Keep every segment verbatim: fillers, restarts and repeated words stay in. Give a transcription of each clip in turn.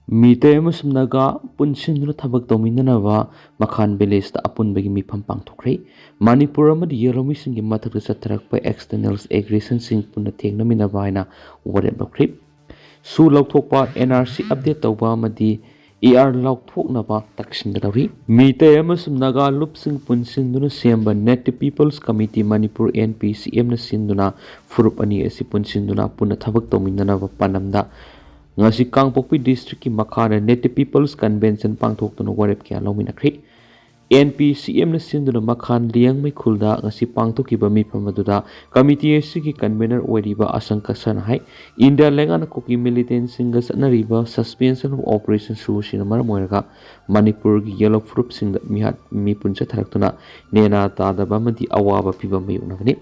ꯃꯤꯇꯩ ꯑꯃꯁꯨꯡ ꯅꯥꯒꯥ ꯄꯨꯟꯁꯤꯟꯗꯨꯅ ꯊꯕꯛ ꯇꯧꯃꯤꯟꯅꯅꯕ ꯃꯈꯥꯟ ꯚꯤꯂꯦꯖꯇ ꯑꯄꯨꯟꯕꯒꯤ ꯃꯤꯐꯝ ꯄꯥꯡꯊꯣꯛꯈ꯭ꯔꯦ꯫ ꯃꯅꯤꯄꯨꯔ ꯑꯃꯗꯤ ꯌꯦꯂꯣꯃꯤꯁꯤꯡꯒꯤ ꯃꯊꯛꯇ ꯆꯠꯊꯔꯛꯄ ꯑꯦꯛꯁꯇꯔꯅꯦꯜ ꯑꯦꯒ꯭ꯔꯦꯁꯟꯁꯤꯡ ꯄꯨꯟꯅ ꯊꯦꯡꯅꯃꯤꯟꯅꯕ ꯍꯥꯏꯅ ꯋꯥꯔꯦꯞ ꯂꯧꯈ꯭ꯔꯦ꯫ ꯁꯨ ꯂꯧꯊꯣꯛꯄ, ꯑꯦꯟ ꯑꯥꯔ ꯁꯤ ꯑꯞꯗꯦꯠ ꯇꯧꯕ ꯑꯃꯗꯤ ꯑꯦ ꯑꯥꯔ ꯂꯧꯊꯣꯛꯅꯕ ꯇꯛꯁꯤꯟꯒꯗꯧꯔꯤ꯫ ꯃꯤꯇꯩ ꯑꯃꯁꯨꯡ ꯅꯥꯒꯥ ꯂꯨꯞꯁꯤꯡ ꯄꯨꯟꯁꯤꯟꯗꯨꯅ ꯁꯦꯝꯕ native peoples committee Manipur, N P C ꯑꯦꯝꯅ ꯁꯤꯟꯗꯨꯅ ꯐꯨꯔꯨꯞ ꯑꯅꯤ ꯑꯁꯤ ꯄꯨꯟꯁꯤꯟꯗꯨꯅ ꯄꯨꯟꯅ ꯊꯕꯛ ꯇꯧꯃꯤꯟꯅꯅꯕ ꯄꯥꯟꯗꯝꯗ ꯉꯁꯤ ꯀꯥꯡꯄꯣꯛꯄꯤ ꯗꯤꯁꯇ꯭ꯔꯤꯛꯀꯤ ꯃꯈꯥꯗ ꯅꯦꯇꯤꯚ ꯄꯤꯄꯜꯁ ꯀꯟꯚꯦꯟꯁꯟ ꯄꯥꯡꯊꯣꯛꯇꯨꯅ ꯋꯥꯔꯦꯞ ꯀꯌꯥ ꯂꯧꯃꯤꯟꯅꯈ꯭ꯔꯤ꯫ ꯑꯦꯟ ꯄꯤ ꯁꯤ ꯑꯦꯝꯅ ꯁꯤꯟꯗꯨꯅ ꯃꯈꯥꯟ ꯂꯤꯌꯥꯡꯃꯩ ꯈꯨꯜꯗ ꯉꯁꯤ ꯄꯥꯡꯊꯣꯛꯈꯤꯕ ꯃꯤꯐꯝ ꯑꯗꯨꯗ ꯀꯃꯤꯇꯤ ꯑꯁꯤꯒꯤ ꯀꯟꯚꯦꯅꯔ ꯑꯣꯏꯔꯤꯕ ꯑꯁꯪꯀ ꯁꯔꯅ ꯍꯥꯏ, ꯏꯟꯗꯤꯌꯥ ꯂꯩꯉꯥꯛꯅ ꯀꯨꯀꯤ ꯃꯤꯂꯤꯇꯦꯟꯁꯤꯡꯒ ꯆꯠꯅꯔꯤꯕ ꯁꯁꯄꯦꯟꯁꯟ ꯑꯣꯐ ꯑꯣꯄꯔꯦꯁꯟ ꯁꯨ ꯑꯁꯤꯅ ꯃꯔꯝ ꯑꯣꯏꯔꯒ ꯃꯅꯤꯄꯨꯔꯒꯤ ꯌꯦꯂꯣ ꯐꯨꯔꯨꯞꯁꯤꯡꯗ ꯃꯤꯍꯥꯠ ꯃꯤꯄꯨꯟ ꯆꯠꯊꯔꯛꯇꯨꯅ ꯅꯦꯅꯥ ꯇꯥꯗꯕ ꯑꯃꯗꯤ ꯑꯋꯥꯕ ꯐꯤꯚꯝ ꯃꯥꯌꯣꯛꯅꯒꯅꯤ꯫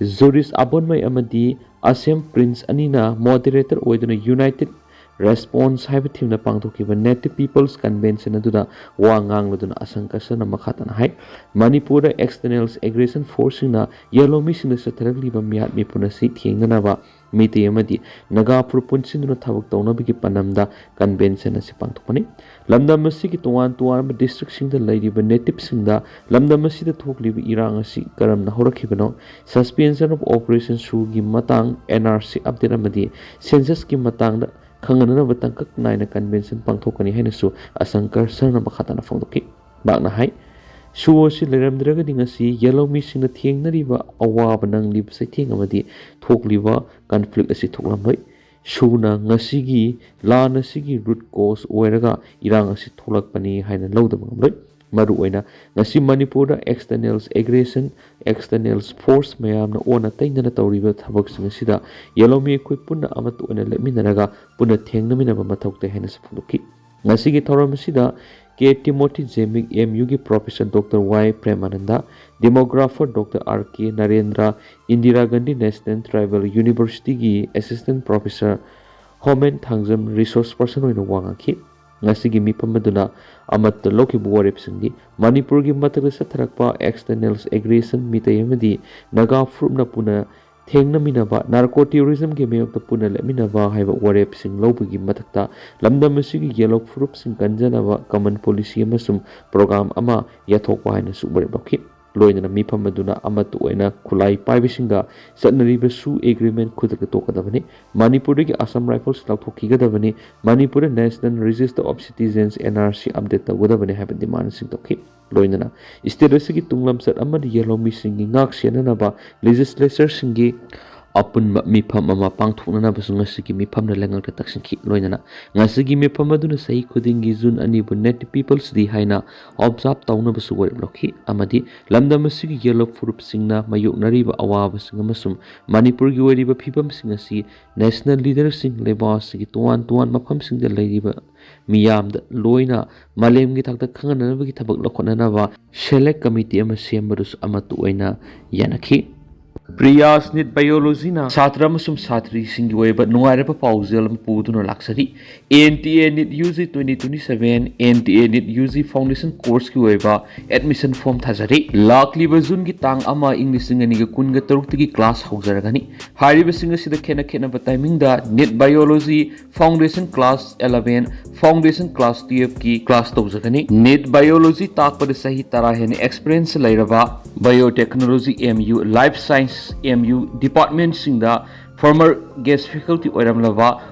ꯖꯨꯔꯤꯁ ꯑꯕꯣꯟꯃꯩ ꯑꯃꯗꯤ ꯑꯁꯦꯝ ꯄ꯭ꯔꯤꯟꯁ ꯑꯅꯤꯅ ꯃꯣꯗꯦꯔꯦꯇꯔ ꯑꯣꯏꯗꯨꯅ ꯌꯨꯅꯥꯏꯇꯦꯗ ꯔꯦꯁꯄꯣꯟꯁ ꯍꯥꯏꯕ ꯊꯤꯝꯅ ꯄꯥꯡꯊꯣꯛꯈꯤꯕ ꯅꯦꯇꯤꯚ ꯄꯤꯄꯜꯁ ꯀꯟꯚꯦꯟꯁꯟ ꯑꯗꯨꯗ ꯋꯥ ꯉꯥꯡꯂꯗꯨꯅ ꯑꯁꯪꯀ ꯁꯔꯅ ꯃꯈꯥ ꯇꯥꯅ ꯍꯥꯏ, ꯃꯅꯤꯄꯨꯔꯗ ꯑꯦꯛꯁꯇꯔꯅꯦꯜ ꯑꯦꯒ꯭ꯔꯦꯁꯟ ꯐꯣꯔꯁꯁꯤꯡꯅ ꯌꯦꯂꯣꯃꯤꯁꯤꯡꯗ ꯆꯠꯊꯔꯛꯂꯤꯕ ꯃꯤꯍꯥꯠ ꯃꯤꯄꯨꯟ ꯑꯁꯤ ꯊꯦꯡꯅꯅꯕ ꯃꯤꯇꯩ ꯑꯃꯗꯤ ꯅꯥꯒꯥ ꯐꯨꯔꯨꯞ ꯄꯨꯟꯁꯤꯟꯗꯨꯅ ꯊꯕꯛ ꯇꯧꯅꯕꯒꯤ ꯄꯥꯟꯗꯝꯗ ꯀꯟꯚꯦꯟꯁꯟ ꯑꯁꯤ ꯄꯥꯡꯊꯣꯛꯄꯅꯤ꯫ ꯂꯝꯗꯝ ꯑꯁꯤꯒꯤ ꯇꯣꯉꯥꯟ ꯇꯣꯉꯥꯟꯕ ꯗꯤꯁꯇ꯭ꯔꯤꯛꯁꯤꯡꯗ ꯂꯩꯔꯤꯕ ꯅꯦꯇꯤꯚꯁꯤꯡꯗ ꯂꯝꯗꯝ ꯑꯁꯤꯗ ꯊꯣꯛꯂꯤꯕ ꯏꯔꯥꯡ ꯑꯁꯤ ꯀꯔꯝꯅ ꯍꯧꯔꯛꯈꯤꯕꯅꯣ, ꯁꯁꯄꯦꯟꯁꯟ ꯑꯣꯐ ꯑꯣꯄꯔꯦꯁꯟ ꯁꯨꯒꯤ ꯃꯇꯥꯡ, ꯑꯦꯟ ꯑꯥꯔ ꯁꯤ ꯑꯞꯗꯦꯠ ꯑꯃꯗꯤ ꯁꯦꯟꯁꯁꯀꯤ ꯃꯇꯥꯡꯗ ꯈꯪꯍꯟꯅꯅꯕ ꯇꯥꯡꯀꯛ ꯅꯥꯏꯅ ꯀꯟꯚꯦꯟꯁꯟ ꯄꯥꯡꯊꯣꯛꯀꯅꯤ ꯍꯥꯏꯅꯁꯨ ꯑꯁꯪꯀꯔ ꯁꯔꯅ ꯃꯈꯥ ꯇꯥꯅ ꯐꯣꯡꯗꯣꯛꯈꯤ꯫ ꯃꯍꯥꯛꯅ ꯍꯥꯏ, ꯁꯣ ꯑꯁꯤ ꯂꯩꯔꯝꯗ꯭ꯔꯒꯗꯤ ꯉꯁꯤ ꯌꯦꯂꯧꯃꯤꯁꯤꯡꯅ ꯊꯦꯡꯅꯔꯤꯕ ꯑꯋꯥꯕ ꯅꯪꯂꯤꯕ ꯆꯩꯊꯦꯡ ꯑꯃꯗꯤ ꯊꯣꯛꯂꯤꯕ ꯀꯟꯐ꯭ꯂꯤꯛ ꯑꯁꯤ ꯊꯣꯛꯂꯝꯂꯣꯏ꯫ ꯁꯣꯅ ꯉꯁꯤꯒꯤ ꯂꯥꯟ ꯑꯁꯤꯒꯤ ꯔꯨꯠ ꯀꯣꯁ ꯑꯣꯏꯔꯒ ꯏꯔꯥꯡ ꯑꯁꯤ ꯊꯣꯛꯂꯛꯄꯅꯤ ꯍꯥꯏꯅ ꯂꯧꯗꯕ ꯉꯝꯂꯣꯏ꯫ ꯃꯔꯨꯑꯣꯏꯅ ꯉꯁꯤ ꯃꯅꯤꯄꯨꯔꯗ ꯑꯦꯛꯁꯇꯔꯅꯦꯜꯁ ꯑꯦꯒ꯭ꯔꯦꯁꯟ, ꯑꯦꯛꯁꯇꯔꯅꯦꯜꯁ ꯐꯣꯔꯁ ꯃꯌꯥꯝꯅ ꯑꯣꯟꯅ ꯇꯩꯅꯅ ꯇꯧꯔꯤꯕ ꯊꯕꯛꯁꯤꯡ ꯑꯁꯤꯗ ꯌꯦꯂꯧꯃꯤ ꯑꯩꯈꯣꯏ ꯄꯨꯟꯅ ꯑꯃꯠꯇ ꯑꯣꯏꯅ ꯂꯦꯞꯃꯤꯟꯅꯔꯒ ꯄꯨꯟꯅ ꯊꯦꯡꯅꯃꯤꯟꯅꯕ ꯃꯊꯧ ꯇꯥꯏ ꯍꯥꯏꯅꯁꯨ ꯐꯣꯡꯗꯣꯛꯈꯤ꯫ ꯉꯁꯤꯒꯤ ꯊꯧꯔꯝ ꯑꯁꯤꯗ ꯀꯦ ꯇꯤꯃꯣꯊꯤ ꯖꯦꯃꯤꯛ, ꯑꯦꯝ ꯌꯨꯒꯤ professor doctor Y Premananda, demographer doctor R K Narendra, Indira Gandhi national tribal ꯌꯨꯅꯤꯚꯔꯁꯤꯇꯤꯒꯤ assistant professor Homen Thangjam resource person ꯑꯣꯏꯅ ꯋꯥ ꯉꯥꯡꯈꯤ꯫ ꯉꯁꯤꯒꯤ ꯃꯤꯐꯝ ꯑꯗꯨꯅ ꯑꯃꯠꯇ ꯂꯧꯈꯤꯕ ꯋꯥꯔꯦꯞꯁꯤꯡꯗꯤ ꯃꯅꯤꯄꯨꯔꯒꯤ ꯃꯊꯛꯇ ꯆꯠꯊꯔꯛꯄ ꯑꯦꯛꯁꯇꯔꯅꯦꯜꯁ ꯑꯦꯒ꯭ꯔꯦꯁꯟ, ꯃꯤꯇꯩ ꯑꯃꯗꯤ ꯅꯥꯒꯥ ꯐꯨꯔꯨꯞꯅ ꯄꯨꯟꯅ ꯊꯦꯡꯅꯃꯤꯟꯅꯕ, ꯅꯥꯔꯀꯣ ꯇꯦꯔꯣꯔꯤꯖꯝꯒꯤ ꯃꯥꯌꯣꯛꯇ ꯄꯨꯟꯅ ꯂꯦꯞꯃꯤꯟꯅꯕ ꯍꯥꯏꯕ ꯋꯥꯔꯦꯞꯁꯤꯡ ꯂꯧꯕꯒꯤ ꯃꯊꯛꯇ ꯂꯝꯗꯝ ꯑꯁꯤꯒꯤ ꯌꯦꯜꯍꯧ ꯐꯨꯔꯨꯞꯁꯤꯡ ꯀꯟꯖꯅꯕ ꯀꯃꯟ ꯄꯣꯂꯤꯁꯤ ꯑꯃꯁꯨꯡ ꯄ꯭ꯔꯣꯒ꯭ꯔꯥꯝ ꯑꯃ ꯌꯥꯊꯣꯛꯄ ꯍꯥꯏꯅꯁꯨ ꯋꯥꯔꯦꯞ ꯂꯧꯈꯤ꯫ ꯂꯣꯏꯅꯅ ꯃꯤꯐꯝ ꯑꯗꯨꯅ ꯑꯃꯠꯇ ꯑꯣꯏꯅ ꯈꯨꯠꯂꯥꯏ ꯄꯥꯏꯕꯁꯤꯡꯒ ꯆꯠꯅꯔꯤꯕ ꯁꯨ ꯑꯦꯒ꯭ꯔꯤꯃꯦꯟ ꯈꯨꯗꯛꯇ ꯇꯣꯛꯀꯗꯕꯅꯤ꯫ ꯃꯅꯤꯄꯨꯔꯗꯒꯤ ꯑꯁꯥꯝ ꯔꯥꯏꯐꯜꯁ ꯂꯧꯊꯣꯛꯈꯤꯒꯗꯕꯅꯤ꯫ ꯃꯅꯤꯄꯨꯔꯗ National Register of Citizens, N R C, update ꯇꯧꯒꯗꯕꯅꯤ ꯍꯥꯏꯕ ꯗꯤꯃꯥꯟꯁꯤꯡ ꯇꯧꯈꯤ꯫ ꯂꯣꯏꯅꯅ ꯁ꯭ꯇꯦꯠ ꯑꯁꯤꯒꯤ ꯇꯨꯡꯂꯝꯆꯠ ꯑꯃꯗꯤ ꯌꯦꯜꯍꯧꯃꯤꯁꯤꯡꯒꯤ ꯉꯥꯛ ꯁꯦꯟꯅꯅꯕ ꯂꯦꯖꯤꯁꯂꯦꯆꯔꯁꯤꯡꯒꯤ ꯑꯄꯨꯟꯕ ꯃꯤꯐꯝ ꯑꯃ ꯄꯥꯡꯊꯣꯛꯅꯅꯕꯁꯨ ꯉꯁꯤꯒꯤ ꯃꯤꯐꯝꯗ ꯂꯩꯉꯥꯛꯇ ꯇꯛꯁꯤꯟꯈꯤ꯫ ꯂꯣꯏꯅꯅ ꯉꯁꯤꯒꯤ ꯃꯤꯐꯝ ꯑꯗꯨꯅ ꯆꯍꯤ ꯈꯨꯗꯤꯡꯒꯤ ꯖꯨꯟ ꯑꯅꯤꯕꯨ Native People's Day ꯍꯥꯏꯅ ꯑꯣꯕꯖꯥꯔꯕ ꯇꯧꯅꯕꯁꯨ ꯋꯥꯔꯦꯞ ꯂꯧꯈꯤ ꯑꯃꯗꯤ ꯂꯝꯗꯝ ꯑꯁꯤꯒꯤ ꯌꯦꯜꯍꯧ ꯐꯨꯔꯨꯞꯁꯤꯡꯅ ꯃꯥꯌꯣꯛꯅꯔꯤꯕ ꯑꯋꯥꯕꯁꯤꯡ ꯑꯃꯁꯨꯡ ꯃꯅꯤꯄꯨꯔꯒꯤ ꯑꯣꯏꯔꯤꯕ ꯐꯤꯕꯝꯁꯤꯡ ꯑꯁꯤ ꯅꯦꯁꯅꯦꯜ ꯂꯤꯗꯔꯁꯤꯡ ꯂꯩꯕꯥꯛ ꯑꯁꯤꯒꯤ ꯇꯣꯉꯥꯟ ꯇꯣꯉꯥꯟ ꯃꯐꯝꯁꯤꯡꯗ ꯂꯩꯔꯤꯕ ꯃꯤꯌꯥꯝꯗ ꯂꯣꯏꯅ ꯃꯥꯂꯦꯝꯒꯤ ꯊꯥꯛꯇ ꯈꯪꯍꯟꯅꯕꯒꯤ ꯊꯕꯛ ꯂꯧꯈꯠꯅꯅꯕ ꯁꯦꯂꯦꯛ ꯀꯃꯤꯇꯤ ꯑꯃ ꯁꯦꯝꯕꯗꯨꯁꯨ ꯑꯃꯠꯇ ꯑꯣꯏꯅ ꯌꯥꯅꯈꯤ꯫ ꯄ꯭ꯔꯤꯌꯥꯁ ꯅꯤꯠ ꯕꯥꯏꯑꯣꯂꯣꯖꯤꯅ ꯁꯥꯇ꯭ꯔ ꯑꯃꯁꯨꯡ ꯁꯥꯇ꯭ꯔꯤꯁꯤꯡꯒꯤ ꯑꯣꯏꯕ ꯅꯨꯡꯉꯥꯏꯔꯕ ꯄꯥꯎꯖꯦꯜ ꯑꯃ ꯄꯨꯗꯨꯅ ꯂꯥꯛꯆꯔꯤ꯫ N T A NEET U G twenty twenty-seven, N T A NEET U G Foundation Courseꯀꯤ ꯑꯣꯏꯕ admission form ꯊꯥꯖꯔꯤ꯫ ꯂꯥꯛꯂꯤꯕ ꯖꯨꯟꯒꯤ ꯇꯥꯡ ꯑꯃ, ꯏꯪ ꯂꯤꯁꯤꯡ ꯑꯅꯤꯒ ꯀꯨꯟꯒ ꯇꯔꯨꯛꯇꯒꯤ class ꯍꯧꯖꯔꯒꯅꯤ꯫ ꯍꯥꯏꯔꯤꯕꯁꯤꯡ ꯑꯁꯤꯗ ꯈꯦꯠꯅ ꯈꯦꯠꯅꯕ timingꯗ NEET biology Foundation Class eleven, Foundation Class twelveꯀꯤ class ꯇꯧꯖꯒꯅꯤ꯫ ꯅꯤꯠ ꯕꯥꯏꯑꯣꯂꯣꯖꯤ ꯇꯥꯛꯄꯗ ꯆꯍꯤ ꯇꯔꯥ ꯍꯦꯟꯅ experience ꯂꯩꯔꯕ Biotechnology M U, Life Science M U departmentꯁꯤꯡꯗ former guest faculty ꯑꯣꯏꯔꯝꯂꯕ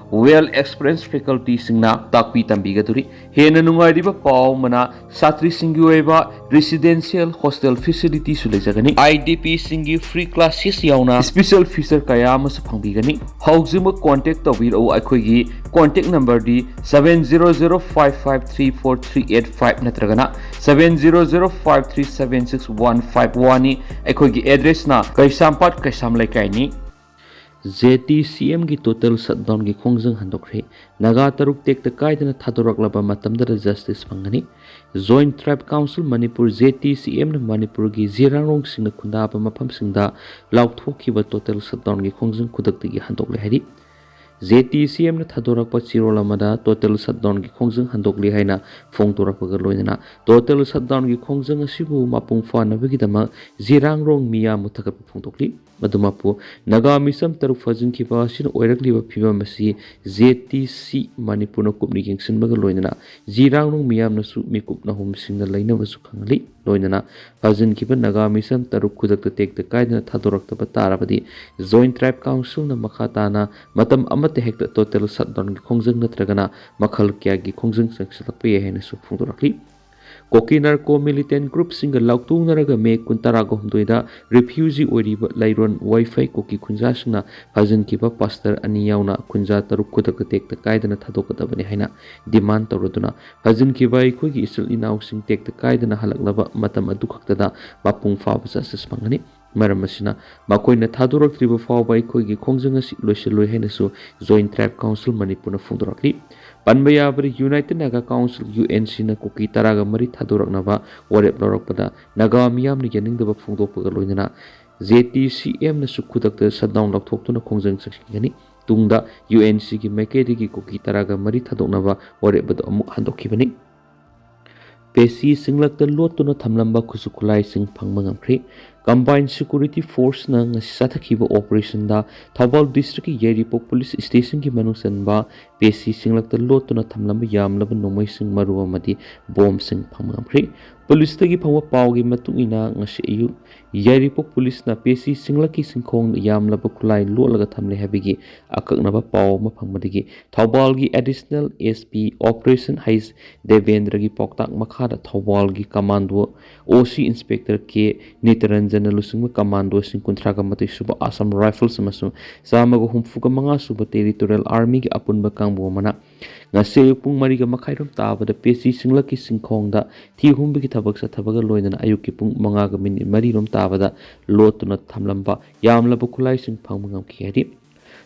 well experienced facultyꯁꯤꯡꯅ ꯇꯥꯛꯄꯤ ꯇꯝꯕꯤꯒꯗꯧꯔꯤ꯫ ꯍꯦꯟꯅ ꯅꯨꯡꯉꯥꯏꯔꯤꯕ ꯄꯥꯎ ꯑꯃꯅ ꯁꯥꯇ꯭ꯔꯤꯁꯤꯡꯒꯤ ꯑꯣꯏꯕ residential hostel facilityꯁꯨ ꯂꯩꯖꯒꯅꯤ꯫ I D Pꯁꯤꯡꯒꯤ free classes ꯌꯥꯎꯅ special feature ꯀꯌꯥ ꯑꯃꯁꯨ ꯐꯪꯕꯤꯒꯅꯤ꯫ ꯍꯧꯖꯤꯛꯃꯛ contact ꯇꯧꯕꯤꯔꯛꯎ꯫ ꯑꯩꯈꯣꯏꯒꯤ contact numberꯗꯤ seven zero zero five five three four three eight five ꯅꯠꯇ꯭ꯔꯒꯅ seven zero zero five three seven six one five oneꯅꯤ꯫ ꯑꯩꯈꯣꯏꯒꯤ addressꯅ ꯀꯩꯁꯥꯝꯄꯥꯠ ꯀꯩꯁꯥꯝ ꯂꯩꯀꯥꯏꯅꯤ꯫ J T C Mꯒꯤ total shutdownꯒꯤ ꯈꯣꯡꯖꯪ ꯍꯟꯗꯣꯛꯈ꯭ꯔꯦ꯫ ꯅꯥꯒꯥ ꯇꯔꯨꯛ ꯇꯦꯛꯇ ꯀꯥꯏꯗꯅ ꯊꯥꯗꯣꯔꯛꯂꯕ ꯃꯇꯝꯗꯗ justice ꯐꯪꯒꯅꯤ꯫ Joint Tribe Council Manipur, J T C Mꯅ ꯃꯅꯤꯄꯨꯔꯒꯤ ꯖꯤꯔꯥꯡꯔꯣꯡꯁꯤꯡꯅ ꯈꯨꯟꯗꯥꯕ ꯃꯐꯝꯁꯤꯡꯗ ꯂꯥꯎꯊꯣꯛꯈꯤꯕ total shutdownꯒꯤ ꯈꯣꯡꯖꯪ ꯈꯨꯗꯛꯇꯒꯤ ꯍꯟꯗꯣꯛꯂꯦ ꯍꯥꯏꯔꯤ꯫ J T C Mꯅ ꯊꯥꯗꯣꯔꯛꯄ ꯆꯦꯔꯣꯜ ꯑꯃꯗ total shutdownꯒꯤ ꯈꯣꯡꯖꯪ ꯍꯟꯗꯣꯛꯂꯦ ꯍꯥꯏꯅ ꯐꯣꯡꯗꯣꯔꯛꯄꯒ ꯂꯣꯏꯅꯅ total shutdownꯒꯤ ꯈꯣꯡꯖꯪ ꯑꯁꯤꯕꯨ ꯃꯄꯨꯡ ꯐꯥꯅꯕꯒꯤꯗꯃꯛ ꯖꯤꯔꯥꯡꯔꯣꯡ ꯃꯤꯌꯥꯝꯕꯨ ꯊꯥꯒꯠꯄ ꯐꯣꯡꯗꯣꯛꯂꯤ꯫ ꯑꯗꯨꯃꯛꯄꯨ, ꯅꯥꯒꯥ ꯃꯤꯆꯝ ꯇꯔꯨꯛ ꯐꯥꯖꯤꯟꯈꯤꯕ ꯑꯁꯤꯅ ꯑꯣꯏꯔꯛꯂꯤꯕ ꯐꯤꯕꯝ ꯑꯁꯤ ꯖꯦ ꯇꯤ ꯁꯤ ꯃꯅꯤꯄꯨꯔꯅ ꯀꯨꯞꯅ ꯌꯦꯡꯁꯤꯟꯕꯒ ꯂꯣꯏꯅꯅ ꯖꯤꯔꯥꯡꯅꯨꯡ ꯃꯤꯌꯥꯝꯅꯁꯨ ꯃꯤꯀꯨꯞ ꯅꯥꯍꯨꯝꯁꯤꯡꯅ ꯂꯩꯅꯕꯁꯨ ꯈꯪꯍꯜꯂꯤ꯫ ꯂꯣꯏꯅꯅ ꯐꯥꯖꯤꯟꯈꯤꯕ ꯅꯥꯒꯥ ꯃꯤꯆꯝ ꯇꯔꯨꯛ ꯈꯨꯗꯛꯇ ꯇꯦꯛꯇ ꯀꯥꯏꯗꯅ ꯊꯥꯗꯣꯔꯛꯇꯕ ꯇꯥꯔꯕꯗꯤ Joint Tribe Councilꯅ ꯃꯈꯥ ꯇꯥꯅ ꯃꯇꯝ ꯑꯃꯠꯇ ꯍꯦꯛꯇ total shutdownꯒꯤ ꯈꯣꯡꯖꯪ ꯅꯠꯇ꯭ꯔꯒꯅ ꯃꯈꯜ ꯀꯌꯥꯒꯤ ꯈꯣꯡꯖꯪ ꯆꯪꯁꯤꯜꯂꯛꯄ ꯌꯥꯏ ꯍꯥꯏꯅꯁꯨ ꯐꯣꯡꯗꯣꯔꯛꯂꯤ꯫ ꯀꯣꯀꯤ narco militant groupꯁꯤꯡꯒ ꯂꯥꯎꯇꯣꯛꯅꯔꯒ ꯃꯦ ꯀꯨꯟ ꯇꯔꯥꯒ ꯍꯨꯝꯗꯣꯏꯗ refugee ꯑꯣꯏꯔꯤꯕ ꯂꯩꯔꯣꯟ ꯋꯥꯏꯐꯩ ꯀꯣꯀꯤ ꯈꯨꯟꯖꯥꯁꯤꯡꯅ ꯐꯥꯖꯤꯟꯈꯤꯕ ꯄꯥꯁꯇꯔ ꯑꯅꯤ ꯌꯥꯎꯅ ꯈꯨꯟꯖꯥ ꯇꯔꯨꯛ ꯈꯨꯗꯛꯇ ꯇꯦꯛꯇ ꯀꯥꯏꯗꯅ ꯊꯥꯗꯣꯛꯀꯗꯕꯅꯤ ꯍꯥꯏꯅ demand ꯇꯧꯔꯗꯨꯅ ꯐꯥꯖꯤꯟꯈꯤꯕ ꯑꯩꯈꯣꯏꯒꯤ ꯏꯆꯤꯜ ꯏꯅꯥꯎꯁꯤꯡ ꯇꯦꯛꯇ ꯀꯥꯏꯗꯅ ꯍꯜꯂꯛꯂꯕ ꯃꯇꯝ ꯑꯗꯨ ꯈꯛꯇꯗ ꯃꯄꯨꯡ ꯐꯥꯕ justice ꯐꯪꯒꯅꯤ꯫ ꯃꯔꯝ ꯑꯁꯤꯅ ꯃꯈꯣꯏꯅ ꯊꯥꯗꯣꯔꯛꯇ꯭ꯔꯤꯕ ꯐꯥꯎꯕ ꯑꯩꯈꯣꯏꯒꯤ ꯈꯣꯡꯖꯪ ꯑꯁꯤ ꯂꯣꯏꯁꯤꯜꯂꯣꯏ ꯍꯥꯏꯅꯁꯨ Joint Tribe Council ꯃꯅꯤꯄꯨꯔꯅ ꯐꯣꯡꯗꯣꯔꯛꯂꯤ꯫ ꯄꯟꯕ ꯌꯥꯕꯗ United Naga Council, UNCꯅ ꯀꯨꯀꯤ ꯇꯔꯥꯒ ꯃꯔꯤ ꯊꯥꯗꯣꯔꯛꯅꯕ ꯋꯥꯔꯦꯞ ꯂꯧꯔꯛꯄꯗ ꯅꯥꯒꯥ ꯃꯤꯌꯥꯝꯅ ꯌꯥꯅꯤꯡꯗꯕ ꯐꯣꯡꯗꯣꯛꯄꯒ ꯂꯣꯏꯅꯅ JTCMꯅꯁꯨ ꯈꯨꯗꯛꯇ shutdown ꯂꯧꯊꯣꯛꯇꯨꯅ ꯈꯣꯡꯖꯪ ꯆꯪꯁꯤꯟꯒꯅꯤ꯫ ꯇꯨꯡꯗ UNCꯒꯤ ꯃꯥꯏꯀꯩꯗꯒꯤ ꯀꯨꯀꯤ ꯇꯔꯥꯒ ꯃꯔꯤ ꯊꯥꯗꯣꯛꯅꯕ ꯋꯥꯔꯦꯞ ꯑꯗꯨ ꯑꯃꯨꯛ ꯍꯟꯗꯣꯛꯈꯤꯕꯅꯤ꯫ ꯄꯦꯁꯤ ꯁꯤꯡꯂꯛꯇ ꯂꯣꯠꯇꯨꯅ ꯊꯝꯂꯝꯕ ꯈꯨꯠꯁꯨ ꯈꯨꯠꯂꯥꯏꯁꯤꯡ ꯐꯪꯕ ꯉꯝꯈ꯭ꯔꯦ꯫ Combined Security Forceꯅ ꯉꯁꯤ ꯆꯠꯊꯈꯤꯕ operationꯗ ꯊꯧꯕꯥꯜ districtꯀꯤ ꯌꯥꯏꯔꯤꯄꯣꯛ police stationꯒꯤ ꯃꯅꯨꯡ ꯆꯟꯕ ꯄꯦꯁꯤ ꯁꯤꯡꯂꯛꯇ ꯂꯣꯠꯇꯨꯅ ꯊꯝꯂꯝꯕ ꯌꯥꯝꯂꯕ ꯅꯣꯡꯃꯩꯁꯤꯡ, ꯃꯔꯨ ꯑꯃꯗꯤ ꯕꯣꯝꯁꯤꯡ ꯐꯪꯕ ꯉꯝꯈ꯭ꯔꯦ꯫ Policeꯇꯒꯤ ꯐꯪꯕ ꯄꯥꯎꯒꯤ ꯃꯇꯨꯡ ꯏꯟꯅ, ꯉꯁꯤ ꯑꯌꯨꯛ ꯌꯥꯏꯔꯤꯄꯣꯛ policeꯅ ꯄꯦꯁꯤ ꯁꯤꯡꯂꯛꯀꯤ ꯁꯤꯡꯈꯣꯡꯗ ꯌꯥꯝꯂꯕ ꯈꯨꯠꯂꯥꯏ ꯂꯣꯠꯂꯒ ꯊꯝꯂꯦ ꯍꯥꯏꯕꯒꯤ ꯑꯀꯛꯅꯕ ꯄꯥꯎ ꯑꯃ ꯐꯪꯕꯗꯒꯤ ꯊꯧꯕꯥꯜꯒꯤ Additional SP Operation H ꯗꯦꯕꯦꯟꯗ꯭ꯔꯒꯤ ꯄꯥꯎꯇꯥꯛ ꯃꯈꯥꯗ ꯊꯧꯕꯥꯜꯒꯤ commando OC Inspector K ꯅꯤꯇꯔꯟꯖꯟꯅ ꯂꯨꯆꯤꯡꯕ commandoꯁꯤꯡ, ꯀꯨꯟꯊ꯭ꯔꯥꯒ ꯃꯥꯊꯣꯏ ꯁꯨꯕ Assam Rifles ꯑꯃꯁꯨꯡ ꯆꯥꯝꯃꯒ ꯍꯨꯝꯐꯨꯒ ꯃꯉꯥ ꯁꯨꯕ Territorial Armyꯒꯤ ꯑꯄꯨꯟꯕ ꯀꯥꯡꯕꯨ ꯑꯃꯅ ꯉꯁꯤ ꯑꯌꯨꯛ ꯄꯨꯡ ꯃꯔꯤꯒ ꯃꯈꯥꯏꯔꯣꯝ ꯇꯥꯕꯗ ꯄꯦꯁꯤ ꯁꯤꯡꯂꯛꯀꯤ ꯁꯤꯡꯈꯣꯡꯗ ꯊꯤ ꯍꯨꯝꯕꯒꯤ ꯊꯕꯛ ꯆꯠꯊꯕꯒ ꯂꯣꯏꯅꯅ ꯑꯌꯨꯛꯀꯤ ꯄꯨꯡ ꯃꯉꯥꯒ minute ꯃꯔꯤꯔꯣꯝ ꯇꯥꯕꯗ ꯂꯣꯠꯇꯨꯅ ꯊꯝꯂꯝꯕ ꯌꯥꯝꯂꯕ ꯈꯨꯠꯂꯥꯏꯁꯤꯡ ꯐꯪꯕ ꯉꯝꯈꯤ ꯍꯥꯏꯔꯤ꯫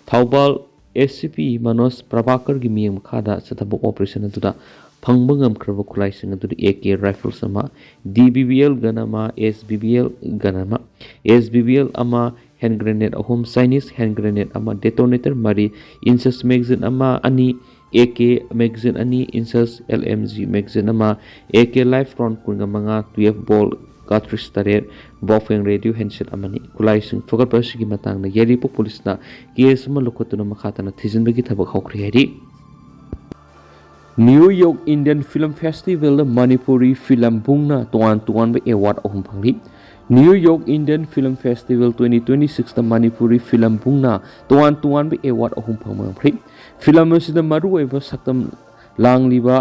ꯊꯧꯕꯥꯜ ACP ꯃꯅꯣꯖ ꯄ꯭ꯔꯚꯥꯀꯔꯒꯤ ꯃꯤꯠꯌꯦꯡ ꯃꯈꯥꯗ ꯆꯠꯊꯕ operation ꯑꯗꯨꯗ ꯐꯪꯕ ꯉꯝꯈ꯭ꯔꯕ ꯈꯨꯠꯂꯥꯏꯁꯤꯡ ꯑꯗꯨꯗꯤ AK Rifles ꯑꯃ, DBBL gun ꯑꯃ, SBBL gun ꯑꯃ, SBBL ꯑꯃ, hand grenade ꯑꯍꯨꯝ, Chinese hand grenade ꯑꯃ, detonator ꯃꯔꯤ, inches magazine ꯑꯃ, ꯑꯅꯤ, AK magazine ꯑꯅꯤ, inches LMG magazine ꯑꯃ, AK live round ꯀꯨꯟꯒ ꯃꯉꯥ, twelve ball cartridge ꯇꯔꯦꯠ, Baofeng radio handset ꯑꯃꯅꯤ꯫ ꯈꯨꯠꯂꯥꯏꯁꯤꯡ ꯐꯒꯠꯄ ꯑꯁꯤꯒꯤ ꯃꯇꯥꯡꯗ ꯌꯥꯏꯔꯤꯄꯣꯛ ꯄꯨꯂꯤꯁꯅ case ꯑꯃ ꯂꯧꯈꯠꯇꯨꯅ ꯃꯈꯥ ꯇꯥꯅ ꯊꯤꯖꯤꯟꯕꯒꯤ ꯊꯕꯛ ꯍꯧꯈ꯭ꯔꯦ ꯍꯥꯏꯔꯤ꯫ New York Indian Film Festivalꯗ Manipuri film ꯕꯨꯡꯅ ꯇꯣꯉꯥꯟ ꯇꯣꯉꯥꯟꯕ award ꯑꯍꯨꯝ ꯐꯪꯂꯤ꯫ New York Indian Film Festival twenty twenty sixꯇ Manipuri film ꯕꯨꯡꯅ ꯇꯣꯉꯥꯟ ꯇꯣꯉꯥꯟꯕ award ꯑꯍꯨꯝ ꯐꯪꯕ ꯉꯝꯈ꯭ꯔꯦ꯫ Film ꯑꯁꯤꯗ ꯃꯔꯨꯑꯣꯏꯕ ꯁꯛꯇꯝ ꯂꯥꯡꯂꯤꯕ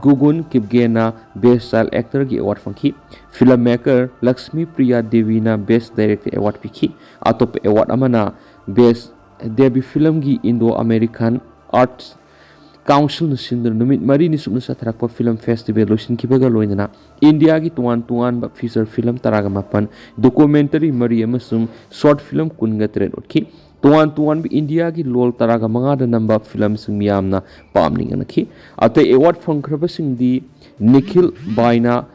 ꯒꯨꯒꯨꯟ ꯀꯤꯞꯒꯦꯅ Best Child Actorꯒꯤ award ꯐꯪꯈꯤ꯫ Film maker Lakshmi Priya ꯗꯦꯕꯤꯅ Best Director award ꯄꯤꯈꯤ꯫ ꯑꯇꯣꯞꯄ award ꯑꯃꯅ Best Debut Filmꯒꯤ Indo American Arts Councilꯅ ꯁꯤꯟꯗꯨꯅ ꯅꯨꯃꯤꯠ ꯃꯔꯤꯅꯤ ꯆꯨꯞꯅ ꯆꯠꯊꯔꯛꯄ film festival ꯂꯣꯏꯁꯤꯟꯈꯤꯕꯒ ꯂꯣꯏꯅꯅ ꯏꯟꯗꯤꯌꯥꯒꯤ ꯇꯣꯉꯥꯟ ꯇꯣꯉꯥꯟꯕ feature film ꯇꯔꯥꯒ ꯃꯥꯄꯟ, documentary ꯃꯔꯤ ꯑꯃꯁꯨꯡ short film ꯀꯨꯟꯒ ꯇꯔꯦꯠ ꯎꯠꯈꯤ꯫ ꯇꯣꯉꯥꯟ ꯇꯣꯉꯥꯟꯕ ꯏꯟꯗꯤꯌꯥꯒꯤ ꯂꯣꯜ ꯇꯔꯥꯒ ꯃꯉꯥꯗ ꯅꯝꯕ filmꯁꯤꯡ ꯃꯤꯌꯥꯝꯅ ꯄꯥꯝꯅ ꯌꯦꯡꯅꯈꯤ꯫ ꯑꯇꯩ award ꯐꯪꯈ꯭ꯔꯕꯁꯤꯡꯗꯤ Nikhil ꯕꯥꯏꯅ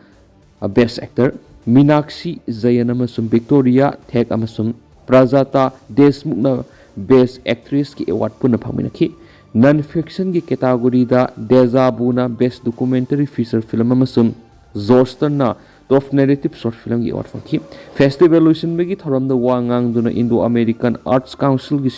Best Actor, Meenakshi ꯖꯌꯟ ꯑꯃꯁꯨꯡ ꯚꯤꯛꯇꯣꯔꯤꯌꯥ ꯊꯦꯛ ꯑꯃꯁꯨꯡ ꯄ꯭ꯔꯖꯥꯇꯥ ꯗꯦꯁꯃꯨꯈꯅ Best Actressꯀꯤ award ꯄꯨꯟꯅ ꯐꯪꯃꯤꯟꯅꯈꯤ꯫ Non fictionꯒꯤ categoryꯗ ꯗꯦꯖꯥꯕꯨꯅ Best Documentary Feature Film ꯑꯃꯁꯨꯡ ꯖꯣꯁꯇꯟꯅ Top Narrative Short Filmꯒꯤ award ꯐꯪꯈꯤ꯫ Festival ꯂꯣꯏꯁꯤꯟꯕꯒꯤ ꯊꯧꯔꯝꯗ ꯋꯥ ꯉꯥꯡꯗꯨꯅ Indo American Arts Councilꯒꯤ